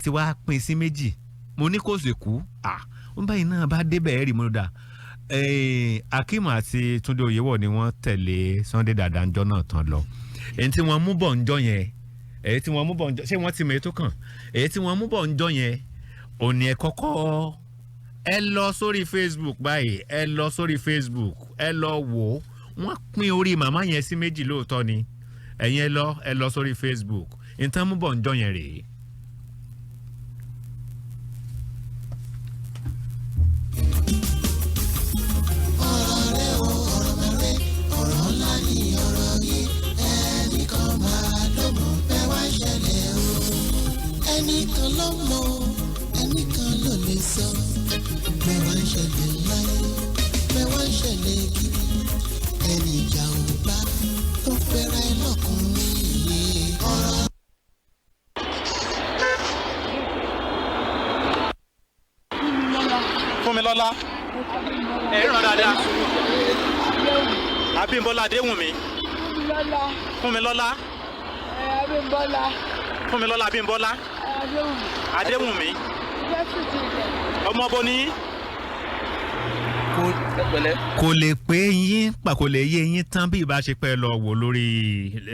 Ti wá pín sí méjì. Mo ní kò sì kú ń báyìí náà bá débẹ̀ ẹ̀ rí mo dà. Akeem àti Túndé Oyèwọ̀ ni wọ́n tẹ̀lé Sunday Dada ńjọ́ náà tán lọ. Èyí tí wọ́n mú bọ̀ ńjọ́ yẹn, èyí tí wọ́n mú bọ̀ ńjọ́, ṣé wọ́n ti mọ èyí tó kàn? Èyí tí wọ́n mú bọ̀ ńjọ́ yẹn òní, ẹ kọ́kọ́ ẹ lọ sórí Facebook báyìí, ẹ lọ sórí Facebook, ẹ lọ wò ó. Wọ́n pín orí màmá yẹn sí méjì lóòótọ́ ni. Ẹ̀yin ẹ lọ sórí Facebook, nǹkan mú bọ̀ ńjọ́ yẹn rèé. Ọ̀rọ̀ rẹ̀ o, ọ̀rọ̀ mẹ́rẹ̀, ọ̀rọ̀ ńlá ni ọ̀rọ̀ yìí. Ẹnìkan máa ló mọ̀ bẹ́ẹ̀ wá ṣẹlẹ̀ o. Ẹnìkan ló mọ̀, ẹnìkan ló lè sọ. Bẹ́ẹ̀ wá ṣẹlẹ̀ láyé, bẹ́ẹ̀ wá ṣẹlẹ̀ kiri. Ẹni ìjà ò bá tó fẹ́ra ẹ lọ́kùnrin yìí. Ọ̀rọ̀. Fúnmilọ́lá, ẹ ríran dáadáa. Abímbọ́lá Adéwùnmí. Fúnmilọ́lá. Fúnmilọ́lá. Ẹ Abímbọ́lá. Fúnmilọ́lá Abímbọ́lá. Ẹ Adéwùmí. Adéwùnmí. Yunifásitì Ifẹ̀. Ọmọ bo ní. Kò lè pé yín pa, kò lè yé yín tán bí ìbá ṣe pẹ́ lọ wò lórí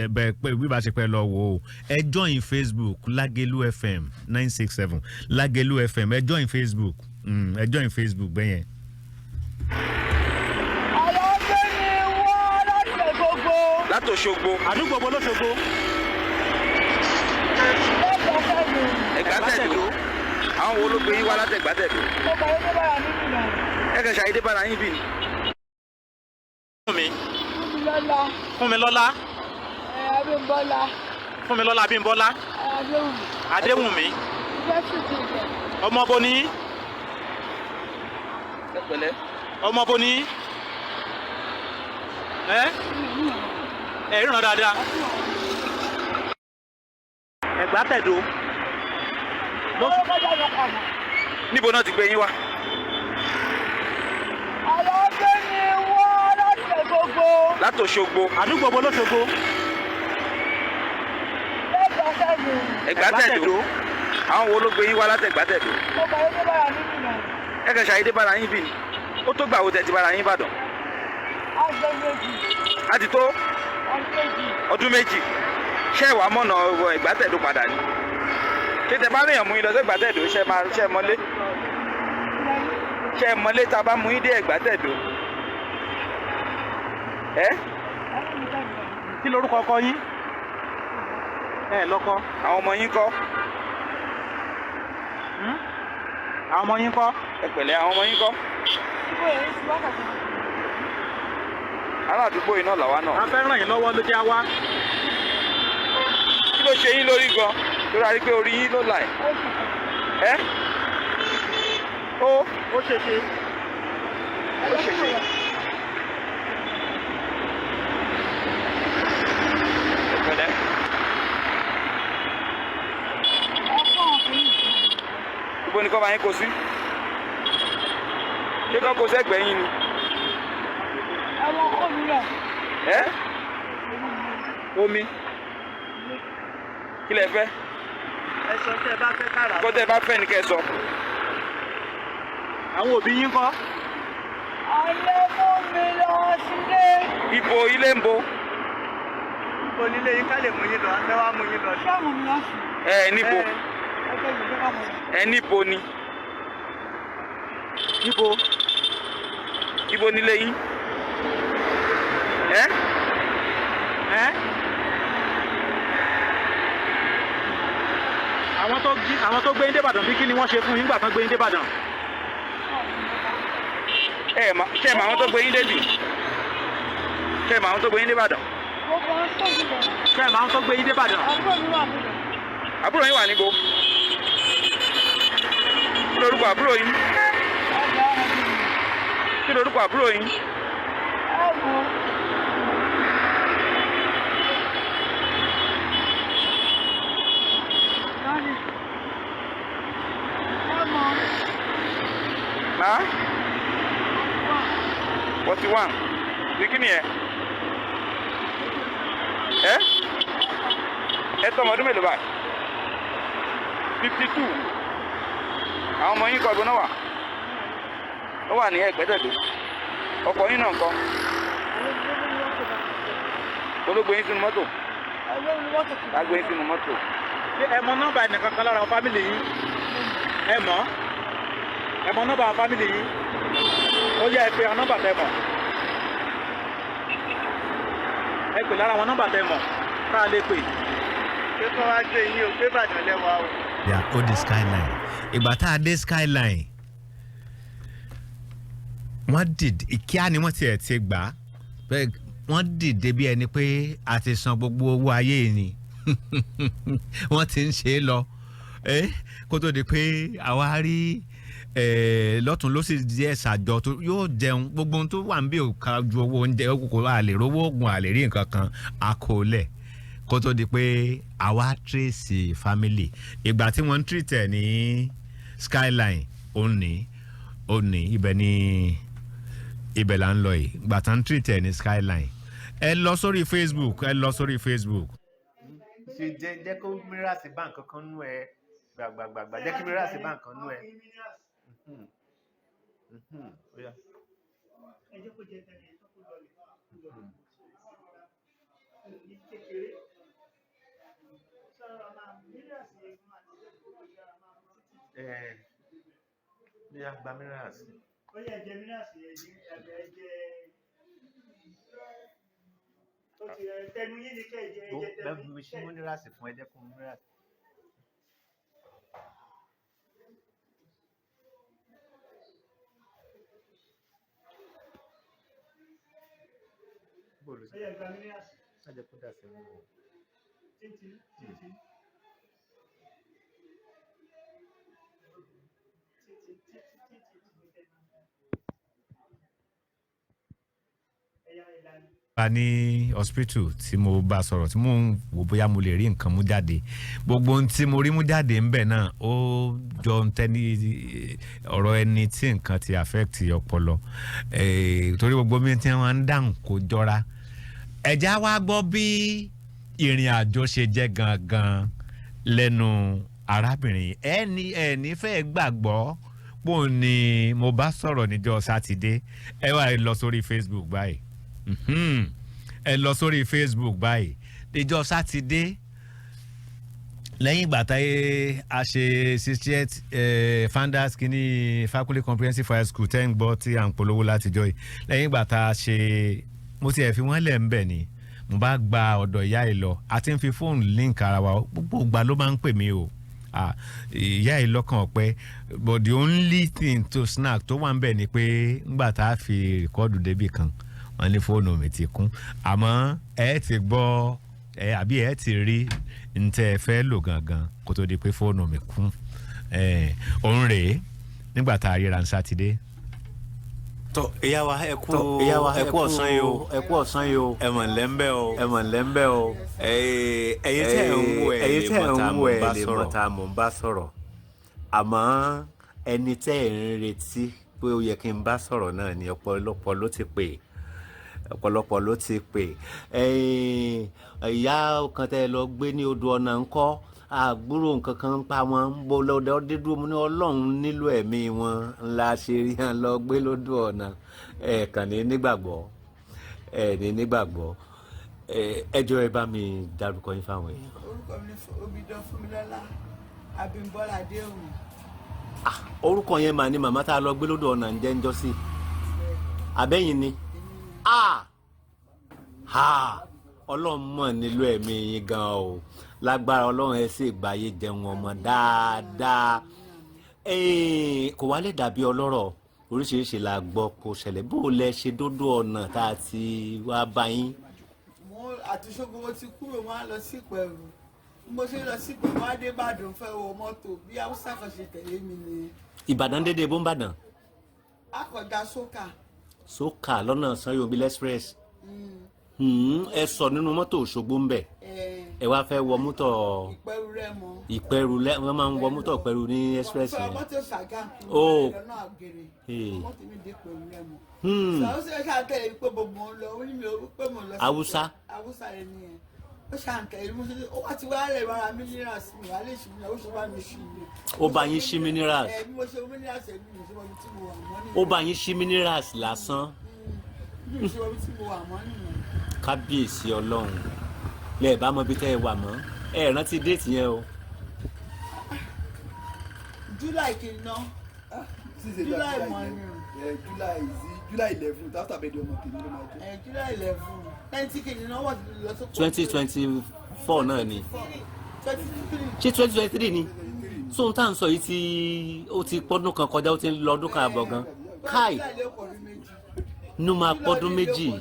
ẹbẹ pé bí ìbá ṣe pẹ́ lọ wò ó. Ẹ join Facebook Lágẹ̀lú FM 967, Lágẹ̀lú FM. Ẹ join Facebook, ẹ join Facebook bẹ́yẹn. Àwọn gbé mi wá láti gbogbo. Látòṣogbo. Àdúgbò bo lóṣogbo? Lẹ́gbẹ̀ẹ́ mi. Ẹ̀gbátẹ̀dó. Àwọn wo ló gbé yín wá látẹ̀gbátẹ̀dó? Mo kàn yín bára nínú ìlànà. Ẹ kàn ṣàyédé bára yín bì ní. Fúnmi. Fúnmilọ́lá. Fúnmilọ́lá. Ẹ Abímbọ́lá. Fúnmilọ́lá Abímbọ́lá. Ẹ Adéwùmí. Adéwùnmí. Yunifásitì Ifẹ̀. Ọmọ bo ní. Ẹ pẹ̀lẹ́. Ọmọ bo ní. Ẹ ẹ ríran dáadáa. Ẹ̀gbátẹ̀dó. Ó kọjá lọ kàmá. Níbo náà ti gbé yín wá? Àwọn gbé mi wá láti gbogbo. Látòṣogbo. Àdúgbò bo lóṣogbo? Lẹ́gbẹ̀ẹ́ mi. Ẹ̀gbátẹ̀dó. Àwọn wo ló gbé yín wá látẹ̀gbátẹ̀dó? Mo kàn yín bára nínú ìlànà. Ẹ kàn ṣàyédé bára yín bì ní. Ó tó gbà wo tẹ̀ ti bára yín bàdàn? Aṣọ méjì. Á ti tó Ọdún méjì. ọdún 2. Ṣé ìwà mọ̀nà Ẹ̀gbátẹ̀dó padà ni? Ṣé tẹ bá ríyàn mú yín lọ sí Ẹ̀gbátẹ̀dó, ṣé máa ṣé mọ́lé? Ṣé mọ́lé tá a bá mú yín dé Ẹ̀gbátẹ̀dó? Ẹ́. Kí lorúkọ ọkọ yín? Ẹ lọ́kọ? Àwọn ọmọ yín kọ́? Àwọn ọmọ yín kọ́? Ẹ pẹ̀lẹ́, àwọn ọmọ yín kọ́? Ibo yẹn ti wákàtí. Ará àdúgbò yìí náà làwa náà. A fẹ́ ràn yín lọ́wọ́ ló jẹ́ wá. Kí ló ṣe yín lórí gan? Torí a rí pé orí yín ló là ẹ̀. Ó sì kàn. Ẹ́ ó Ó ṣe ṣe. Ó ṣe ṣe. Ẹ pẹ̀lẹ́. Ẹ fún ọkùnrin. Ibo ni kọ́ bá yín kó sí? Ṣé kọ́ kó sẹ́gbẹ̀ẹ́ yín ni? Ẹ̀wọ̀n kò mí rẹ̀. Ẹ́ omi. Kí lẹ fẹ́? Ẹ sọ tẹ́ ẹ bá fẹ́ kára. Kọ́ tẹ́ ẹ bá fẹ́ ni kẹ́ ẹ sọ. Àwọn òbí yín kọ́? Alẹ́ mú mi lọ sílé. Ibo ilé ń bo? Ibo nílé yín ká lè mú yín lọ? A fẹ́ wá mú yín lọ. Ṣé mo lọ sí? Ẹ níbo? Ẹgbẹ́ ìjọba mọ̀. Ẹ níbo ni? Ibo. Ibo nílé yín? Ẹ. Ẹ. Àwọn tó jí, àwọn tó gbé yín débàdàn bí, kí ni wọ́n ṣe fún yín gbà tán gbé yín débàdàn? Ẹ mà ṣe mà àwọn tó gbé yín débì? Ṣe mà àwọn tó gbé yín débàdàn? Mo kàn ń sọ̀rọ̀ lọ. Ṣé ẹ máa ń tó gbé yín débàdàn? Àbúrò mi wà níbẹ̀. Àbúrò yín wà níbo? Kí lorúkọ àbúrò yín? Ọjà ẹ̀dùn. Kí lorúkọ àbúrò yín? Ẹ wo. Daddy. Ẹ mọ̀. Má 41 ní kí ni ẹ? Ẹ tọ́ ọmọ ọdún mélòó báyìí? 52. Àwọn ọmọ yín kọ́, ibo náà wà? Ó wà ní Ẹ̀gbẹ́tẹ̀dó. Ọkọ yín náà ńkọ́? Olóògbé yín sínú mọ́tò. Lágbé yín sínú mọ́tò. Ṣé ẹ mọ nọ́mbà ẹnìkan kan lára àwọn family yín? Ẹ mọ̀? Ẹ mọ nọ́mbà àwọn family yín? Ó yẹ ẹ pé àwọn nọ́mbà tẹ mọ̀. Ẹ pè lára àwọn nọ́mbà tẹ mọ̀ tá a lè pè. Pé kí wọ́n wá gbé yín o, pé Ìbàdàn lẹ́wà o. Yà, ó di Skyline. Ìgbà tá a dé Skyline, wọ́n dìde kíá ni wọ́n tiẹ̀ ti gbà á. Bẹ́ẹ̀ wọ́n dìde bí ẹni pé a ti san gbogbo owó ayé ni wọ́n ti ń ṣe é lọ. Kó tó di pé àwa rí lọ́tún ló sì díẹ̀ ṣàjọ tó yóò jẹun. Gbogbo ohun tó wà ń bí ò ká ju owó oúnjẹ kò a lè rówó oògùn, a lè rí nǹkan kan a kò lẹ̀, kó tó di pé àwa trace family. Ìgbà tí wọ́n ń treat ẹ̀ ní Skyline, ó ní ibẹ̀ ní ibẹ̀ là ń lọ yìí. Ìgbà tí wọ́n ń treat ẹ̀ ní Skyline, ẹ lọ sórí Facebook, ẹ lọ sórí Facebook. Ṣe jẹ́ kó minerals bá nǹkan kan nú ẹ gbàgbàgbàgbà, jẹ́ kí minerals bá nǹkan nú ẹ. Ó yá. Ẹ jẹ́ kó jẹ tẹ̀lé tó kó lọlẹ̀ kó lọlẹ̀. Ní kékeré. Sọ̀rọ̀ máa minerals yẹn máa ti jẹ́ kó lọ sára máa mú títí. Ẹ ó yá, gba minerals. Ó yẹ jẹ minerals yẹn jẹ ẹgbẹ́ jẹ. Ó ti ẹ tẹnu yín ni kẹ́ ẹ jẹ ẹ Ó jẹ tẹnu bẹ́ẹ̀ yín. mi ṣe minerals fún ẹ, jẹ́ kó minerals. Bóòlù Ó yẹ gba minerals. Má jẹ́ kó dà sẹ́nu o. Títí títí. Títí títí títí ní kẹ́ ẹ máa. Ẹ̀yà ìlànà. Bá ní hospital tí mo bá sọ̀rọ̀, tí mo ń wò bóyá mo lè rí nǹkan mú jáde, gbogbo ohun tí mo rí mú jáde ńbẹ̀ náà, ó jọ ń tẹ́ni ọ̀rọ̀ ẹni tí nǹkan ti affect ọpọlọ. Torí gbogbo mi tí wọ́n ń dáhùn kò jọra. Ẹ̀já wa gbọ́ bí ìrìn àjò ṣe jẹ́ gangan lẹ́nu arábìnrin. Ẹni fẹ́ gbàgbọ́ pò ní mo bá sọ̀rọ̀ níjọ́ Sátidé. Ẹ wá lọ sórí Facebook báyìí. Ẹ lọ sórí Facebook báyìí. Níjọ́ Sátidé, lẹ́yìn ìgbà tá a ṣe 60th founders kìíní Faculty Comprehensive High School tẹ́ ń gbọ́ tí à ń polówó látijọ́ yìí, lẹ́yìn ìgbà tá a ṣe, mo ti ẹ̀ fi wọ́n lẹ̀ ń bẹ̀ ni mo bá gba ọ̀dọ̀ ìyá yìí lọ. A ti ń fi fóònù link ara wa. Gbogbo ìgbà ló máa ń pè mí o. Ah, ìyá yìí lọ́kàn ọ̀pẹ, but the only thing to snack tó wà ń bẹ̀ ni pé ńgbà tá a fi record débì kan, wọ́n ní fóònù mi ti kún. Àmọ́ ẹ ti gbọ́ ẹ àbí ẹ ti rí ntẹ́ ẹ fẹ́ lò gangan kó tó di pé fóònù mi kún. Ẹ òun rèé nígbà tá a ríra ní Sátidé. Tọ ìyá wa, ẹ kú Tọ ìyá wa, ẹ kú ọ̀sán yìí o. Ẹ kú ọ̀sán yìí o. Ẹ mọ̀ ǹlẹ́ ń bẹ́ o. Ẹ mọ̀ ǹlẹ́ ń bẹ́ o. Ẹ̀yin tẹ́ ẹ̀ ń wò, ẹ̀ Ẹ̀yin lè tẹ́ mọ̀ ẹ̀ tá ń mò wò, ń ẹ̀ bá lè mọ̀ sọ̀rọ̀. tá mò ń bá sọ̀rọ̀, àmọ́ ẹni tẹ́ ẹ̀ ń retí pé ó yẹ kí n bá sọ̀rọ̀ náà ni. Ọ̀pọ̀lọpọ̀ ló ti pè, ọ̀pọ̀lọpọ̀ ló ti pè. Ẹ̀yin ìyá kan tẹ́ ẹ lọ gbé ní odò ọ̀nà ńkọ́? Àgbúrò nǹkan kan ń pa wọn ń bọ́ lọ́dọ̀ dídúró. Mo ní Ọlọ́run nílò ẹ̀mí wọn ńlá ṣe rí hàn lọ gbé lódò ọ̀nà. Ẹ̀ kàn ní nígbàgbọ́, ẹ̀ ní nígbàgbọ́. Ẹ jọ̀ọ́, ẹ bá mi dárúkọ yín fáwọn èèyàn. Orúkọ mi ni Omidan Fúnmilọ́lá Abímbọ́lá Adéhùn. Ah, orúkọ yẹn mà ní màmá tá a lọ gbé lódò ọ̀nà ń jẹ́ ń jọ́ sí abẹ́yìn ni. Ah ha, Ọlọ́run mọ̀ nílò ẹ̀mí yín gan o. Lágbára Ọlọ́run, ẹ sì gbáyé jẹun ọmọ dáadáa. Kò wá lè dàbí ọlọ́rọ̀. Oríṣiríṣi la gbọ́ kó ṣẹlẹ̀. Bó o lẹ ṣe dódò ọ̀nà tá a ti wá bá yín? Mo àti Ṣógbó mo ti kúrò, mo á lọ sí Ìpẹ̀rù. Bí mo ṣe lọ sí Ìpẹ̀rù, mo á dé Ìbàdàn, fẹ́ wọ mọ́tò. Bí Haúsá kan ṣe tẹ̀lé mi nìyẹn. Ìbàdàn dédé bó ń bàdàn? Akọ̀dá sókà. Sókà lọ́nà Sanyo express. Ẹ sọ nínú mọ́tò Òṣogbo ń bẹ̀? Ẹ. Ẹ wá fẹ́ wọ mọ́tò? Ìpẹ̀rù Rẹ́mọ. Ìpẹ̀rù lẹ wọ́n máa ń wọ mọ́tò Ìpẹ̀rù ní express Fẹ́ yẹn. Mọ́tò Ṣàgámù. Oh. Lọ́nà Àgèrè. Hey. Mọ́tò mi dé Ìpẹ̀rù Rẹ́mọ. Sọ Haúsá yẹn ṣáà tẹ̀lé mi pé mo mò ń lọ, ó ní mi ò pé mo lọ sí Haúsá? Haúsá yẹn nìyẹn. Ó ṣàǹkẹ́ ìlú mo ṣe ó wá ti wá rẹ̀ wára minerals mi wà lè ṣì mí, ó ṣe bá mi ṣì mí. Ó bá yín ṣí minerals? Ẹ bí mo ṣe minerals ẹ, bí mo ṣe mọ ibi tí mo wà mọ́ nìyẹn. Ó bá yín ṣí minerals lásán? Bí mo ṣe mọ ibi tí mo wà mọ́ nìyẹn. Kábíyèsí Ọlọ́run, lẹ́ẹ̀ bá mọ ibi tẹ́ ẹ wà mọ́. Ẹ rántí date yẹn o? July kìíní náà. July mọ́ ni o. July is July 11 after birthday ọmọ tèmi ló máa jẹ. Ẹ July 11 90 kìíní náà wà ti lọ sóko. 2024 náà ni. 23. Ṣé 2023 ni? So n tá à ń sọ yìí tí ó ti pọ́dún kan kọjá, ó ti ń lọ ọdún kan àbọ̀ gan káì. July lè pọ̀dún 2. Inú máa pọ́dún 2. July lè pọ̀dún 2.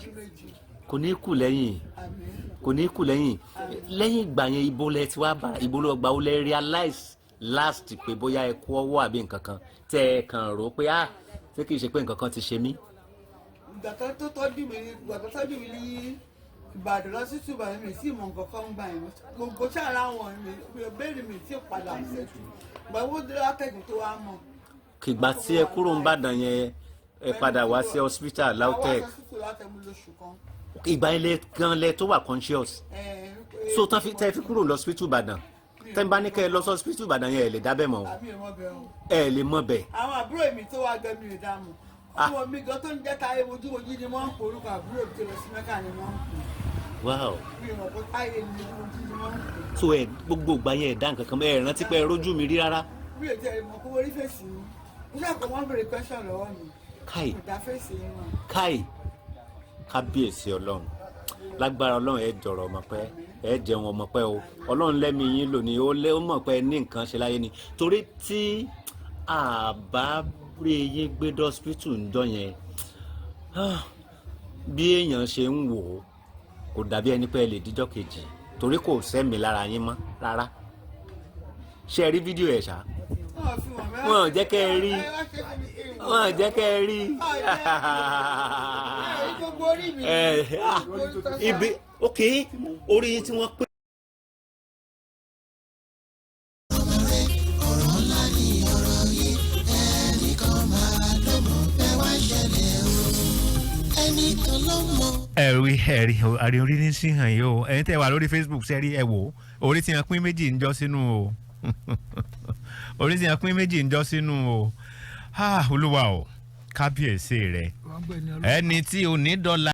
Kò ní kù lẹ́yìn. Àmín. Kò ní kù lẹ́yìn. Lẹ́yìn ìgbà yẹn, ibo lẹ ti wá bá, ibo ló gba ó lẹ realize last pé bóyá ẹ kú ọwọ́ àbí nǹkan kan tẹ ẹ kàn rò pé, ah, ṣé kìí ṣe pé nǹkan kan ti ṣe mí? Ìgbà tó tọ́jú mi ní Ìbàdàn lọ sí Ìbàdàn, mi sì mọ nǹkan kan gbà yẹn. Gbogbo sára àwọn mi ò béèrè, mi tí padà ṣètò ìgbà wo dé látẹ̀kùn tó wá mọ̀. Kìgbà tí ẹ kúrò ń bàdàn yẹn, ẹ padà wá sí hospital LAUTECH? Àwọn hospital LAUTECH mú lóṣù kan. Ìgbà yẹn lẹ gan lẹ tó wà conscious? Ẹ, So tán fi tẹ́ fi kúrò lọ hospital Ìbàdàn, tẹ́ ń bá ní kẹ́ ẹ lọ sí hospital Ìbàdàn yẹn, ẹ lè dábẹ́ mọ́ o? Àbí ìmọ̀ bẹ̀rù. Ẹ lè mọ̀ bẹ́ẹ̀? Àwọn àbúrò mi tó wá gan, mi ò dá mọ̀. Ọmọ mi gan tó ń jẹ́ Táyé mojúmojú ni wọ́n ń pè, orúkọ àbúrò mi tó lọ sí Mẹ́kà ni wọ́n ń pè. Mi ò mọ̀ pé Táyé ni mojúmojú ni wọ́n ń pè. So ẹ gbogbo ìgbà yẹn, ẹ dá nǹkan kan mọ̀, ẹ rántí pé ẹ rójú mi rí rárá? Mi ò tiẹ̀ mọ̀ kó wọ́n rí fèsì mi. Mo ṣàkóso wọn béèrè question lọ́wọ́ mi. Káì! Kò dá fèsì yín wọn. Káì, kábíyèsí Ọlọ́run! Lágbára Ọlọ́run, ẹ jọ̀rọ̀ ọmọ pẹ́, ẹ jẹun ọmọ pẹ́ o. Ọlọ́run lẹ́mìí yín lò ní ó lé, ó mọ̀ pé ẹ ní nǹkan ṣe láyé ni, torí tí àbá rí yín gbé dọ́sípítù ńjọ́ yẹn, ah, bí èèyàn ṣe ń wò ó, kò dàbí ẹni pé ẹ lè díjọ́ kejì, torí kò sẹ́mi lára yín mọ́ rárá. Ṣé ẹ rí fídíò ẹ̀ ṣá? Wọ́n fi wọ̀n mẹ́wàá. Wọn ò jẹ́ kẹ́ ẹ rí. Ẹ wá ṣe fún mi kí n wò. Wọn ò jẹ́ kẹ́ ẹ rí. Ẹ rí gbogbo orí mi. Ẹ, ah, ibi ok, orí yín tí wọ́n pè. Ọ̀rọ̀ ńlá ni ọ̀rọ̀ yìí, ẹnìkan máa ló mọ̀ bẹ́ẹ̀ wá ṣẹlẹ̀ o, ẹnìkan ló mọ̀. Ẹ̀rí ẹ̀rí àrí orí ní sí hàn yìí o. Ẹ̀yin tẹ́ wà lórí Facebook, ṣe rí? Ẹ wò ó, orí tí wọ́n pín méjì ń jọ sínú o, orí tí wọ́n pín méjì ń jọ sínú o. Ah, Olúwa o, kábíyèsí rẹ, ẹni tí ò ní dọ́là.